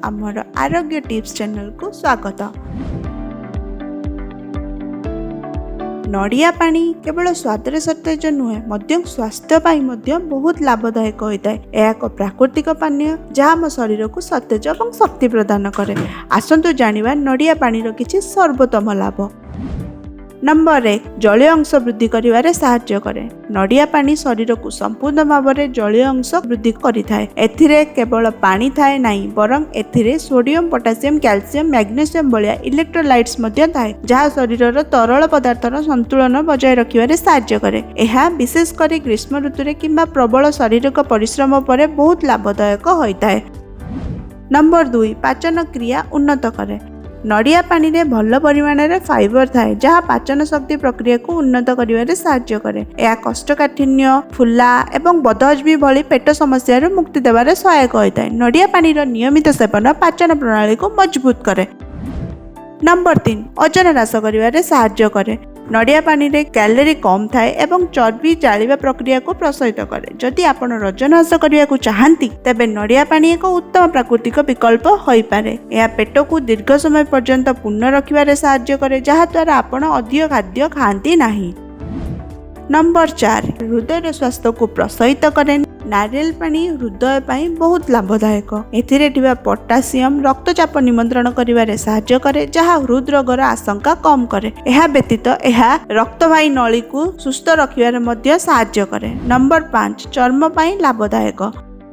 ଆମର ଆରୋଗ୍ୟ ଟିପ୍ସ ଚ୍ୟାନେଲକୁ ସ୍ୱାଗତ। ନଡ଼ିଆ ପାଣି କେବଳ ସ୍ୱାଦରେ ସତେଜ ନୁହେଁ, ମଧ୍ୟ ସ୍ୱାସ୍ଥ୍ୟ ପାଇଁ ମଧ୍ୟ ବହୁତ ଲାଭଦାୟକ ହୋଇଥାଏ। ଏହା ଏକ ପ୍ରାକୃତିକ ପାନୀୟ, ଯାହା ଆମ ଶରୀରକୁ ସତେଜ ଏବଂ ଶକ୍ତି ପ୍ରଦାନ କରେ। ଆସନ୍ତୁ ଜାଣିବା ନଡ଼ିଆ ପାଣିର କିଛି ସର୍ବୋତ୍ତମ ଲାଭ। ନମ୍ବର 1, ଜଳୀୟ ଅଂଶ ବୃଦ୍ଧି କରିବାରେ ସାହାଯ୍ୟ କରେ। ନଡ଼ିଆ ପାଣି ଶରୀରକୁ ସମ୍ପୂର୍ଣ୍ଣ ଭାବରେ ଜଳୀୟ ଅଂଶ ବୃଦ୍ଧି କରିଥାଏ। ଏଥିରେ କେବଳ ପାଣି ଥାଏ ନାହିଁ, ବରଂ ଏଥିରେ ସୋଡିୟମ, ପଟାସିୟମ, କ୍ୟାଲସିୟମ, ମ୍ୟାଗ୍ନେସିୟମ ଭଳିଆ ଇଲେକ୍ଟ୍ରୋଲାଇଟ୍ସ ମଧ୍ୟ ଥାଏ, ଯାହା ଶରୀରର ତରଳ ପଦାର୍ଥର ସନ୍ତୁଳନ ବଜାୟ ରଖିବାରେ ସାହାଯ୍ୟ କରେ। ଏହା ବିଶେଷ କରି ଗ୍ରୀଷ୍ମ ଋତୁରେ କିମ୍ବା ପ୍ରବଳ ଶାରୀରିକ ପରିଶ୍ରମ ପରେ ବହୁତ ଲାଭଦାୟକ ହୋଇଥାଏ। ନମ୍ବର 2, ପାଚନ କ୍ରିୟା ଉନ୍ନତ କରେ। ନଡ଼ିଆ ପାଣିରେ ଭଲ ପରିମାଣରେ ଫାଇବର ଥାଏ, ଯାହା ପାଚନ ଶକ୍ତି ପ୍ରକ୍ରିୟାକୁ ଉନ୍ନତ କରିବାରେ ସାହାଯ୍ୟ କରେ। ଏହା କୋଷ୍ଠକାଠିନ୍ୟ, ଫୁଲା ଏବଂ ବଦହଜମି ଭଳି ପେଟ ସମସ୍ୟାରୁ ମୁକ୍ତି ଦେବାରେ ସହାୟକ ହୋଇଥାଏ। ନଡ଼ିଆ ପାଣିର ନିୟମିତ ସେବନ ପାଚନ ପ୍ରଣାଳୀକୁ ମଜବୁତ କରେ। ନମ୍ବର 3, ଓଜନ ହ୍ରାସ କରିବାରେ ସାହାଯ୍ୟ କରେ। ନଡ଼ିଆ ପାଣିରେ କ୍ୟାଲୋରି କମ୍ ଥାଏ ଏବଂ ଚର୍ବି ଜାଳିବା ପ୍ରକ୍ରିୟାକୁ ପ୍ରୋତ୍ସାହିତ କରେ। ଯଦି ଆପଣ ଓଜନ ହ୍ରାସ କରିବାକୁ ଚାହାନ୍ତି, ତେବେ ନଡ଼ିଆ ପାଣି ଏକ ଉତ୍ତମ ପ୍ରାକୃତିକ ବିକଳ୍ପ ହୋଇପାରେ। ଏହା ପେଟକୁ ଦୀର୍ଘ ସମୟ ପର୍ଯ୍ୟନ୍ତ ପୂର୍ଣ୍ଣ ରଖିବାରେ ସାହାଯ୍ୟ କରେ, ଯାହାଦ୍ୱାରା ଆପଣ ଅଧିକ ଖାଦ୍ୟ ଖାଆନ୍ତି ନାହିଁ। ନମ୍ବର 4, ହୃଦୟର ସ୍ୱାସ୍ଥ୍ୟକୁ ପ୍ରୋତ୍ସାହିତ କରେ। ନାରିଆଳ ପାଣି ହୃଦୟ ପାଇଁ ବହୁତ ଲାଭଦାୟକ। ଏଥିରେ ଥିବା ପଟାସିୟମ ରକ୍ତଚାପ ନିୟନ୍ତ୍ରଣ କରିବାରେ ସାହାଯ୍ୟ କରେ, ଯାହା ହୃଦରୋଗର ଆଶଙ୍କା କମ୍ କରେ। ଏହା ବ୍ୟତୀତ ଏହା ରକ୍ତବାହୀ ନଳୀକୁ ସୁସ୍ଥ ରଖିବାରେ ମଧ୍ୟ ସାହାଯ୍ୟ କରେ। ନମ୍ବର 5, ଚର୍ମ ପାଇଁ ଲାଭଦାୟକ।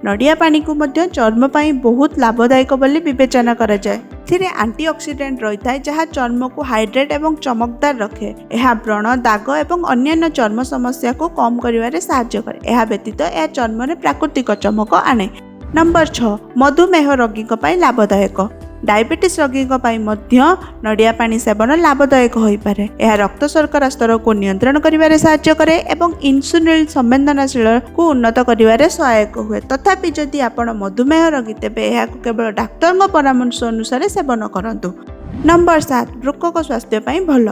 ନଡ଼ିଆ ପାଣିକୁ ମଧ୍ୟ ଚର୍ମ ପାଇଁ ବହୁତ ଲାଭଦାୟକ ବୋଲି ବିବେଚନା କରାଯାଏ। ଏଥିରେ ଆଣ୍ଟିଅକ୍ସିଡେଣ୍ଟ ରହିଥାଏ, ଯାହା ଚର୍ମକୁ ହାଇଡ୍ରେଟ୍ ଏବଂ ଚମକଦାର ରଖେ। ଏହା ବ୍ରଣ, ଦାଗ ଏବଂ ଅନ୍ୟାନ୍ୟ ଚର୍ମ ସମସ୍ୟାକୁ କମ୍ କରିବାରେ ସାହାଯ୍ୟ କରେ। ଏହା ବ୍ୟତୀତ ଏହା ଚର୍ମରେ ପ୍ରାକୃତିକ ଚମକ ଆଣେ। ନମ୍ବର 6, ମଧୁମେହ ରୋଗୀଙ୍କ ପାଇଁ ଲାଭଦାୟକ। ଡାଇବେଟିସ୍ ରୋଗୀଙ୍କ ପାଇଁ ମଧ୍ୟ ନଡ଼ିଆ ପାଣି ସେବନ ଲାଭଦାୟକ ହୋଇପାରେ। ଏହା ରକ୍ତ ଶର୍କରା ସ୍ତରକୁ ନିୟନ୍ତ୍ରଣ କରିବାରେ ସାହାଯ୍ୟ କରେ ଏବଂ ଇନ୍ସୁଲିନ୍ ସମ୍ବେଦନଶୀଳକୁ ଉନ୍ନତ କରିବାରେ ସହାୟକ ହୁଏ। ତଥାପି ଯଦି ଆପଣ ମଧୁମେହ ରୋଗୀ, ତେବେ ଏହାକୁ କେବଳ ଡାକ୍ତରଙ୍କ ପରାମର୍ଶ ଅନୁସାରେ ସେବନ କରନ୍ତୁ। ନମ୍ବର 7, ବୃକକ ସ୍ୱାସ୍ଥ୍ୟ ପାଇଁ ଭଲ।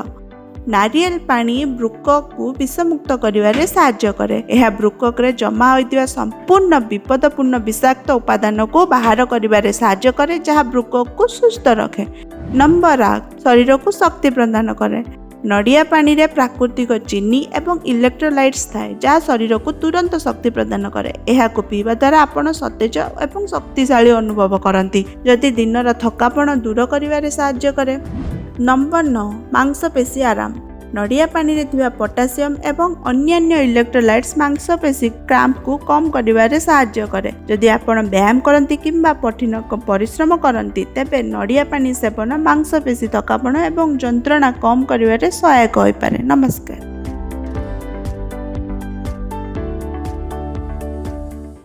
ନାରିଆଳ ପାଣି ବୃକକକୁ ବିଷମୁକ୍ତ କରିବାରେ ସାହାଯ୍ୟ କରେ। ଏହା ବୃକକରେ ଜମା ହୋଇଥିବା ସମ୍ପୂର୍ଣ୍ଣ ବିପଦପୂର୍ଣ୍ଣ ବିଷାକ୍ତ ଉପାଦାନକୁ ବାହାର କରିବାରେ ସାହାଯ୍ୟ କରେ, ଯାହା ବୃକକକୁ ସୁସ୍ଥ ରଖେ। ନମ୍ବର 8, ଶରୀରକୁ ଶକ୍ତି ପ୍ରଦାନ କରେ। ନଡ଼ିଆ ପାଣିରେ ପ୍ରାକୃତିକ ଚିନି ଏବଂ ଇଲେକ୍ଟ୍ରୋଲାଇଟ୍ସ ଥାଏ, ଯାହା ଶରୀରକୁ ତୁରନ୍ତ ଶକ୍ତି ପ୍ରଦାନ କରେ। ଏହାକୁ ପିଇବା ଦ୍ୱାରା ଆପଣ ସତେଜ ଏବଂ ଶକ୍ତିଶାଳୀ ଅନୁଭବ କରନ୍ତି, ଯଦି ଦିନର ଥକାପଣ ଦୂର କରିବାରେ ସାହାଯ୍ୟ କରେ। ନମ୍ବର 9, ମାଂସପେଶୀ ଆରାମ। ନଡ଼ିଆ ପାଣିରେ ଥିବା ପଟାସିୟମ ଏବଂ ଅନ୍ୟାନ୍ୟ ଇଲେକ୍ଟ୍ରୋଲାଇଟ୍ସ ମାଂସପେଶୀ କ୍ରାମ୍ପକୁ କମ୍ କରିବାରେ ସାହାଯ୍ୟ କରେ। ଯଦି ଆପଣ ବ୍ୟାୟାମ କରନ୍ତି କିମ୍ବା କଠିନ ପରିଶ୍ରମ କରନ୍ତି, ତେବେ ନଡ଼ିଆ ପାଣି ସେବନ ମାଂସପେଶୀ ଥକାପଣ ଏବଂ ଯନ୍ତ୍ରଣା କମ୍ କରିବାରେ ସହାୟକ ହୋଇପାରେ। ନମସ୍କାର।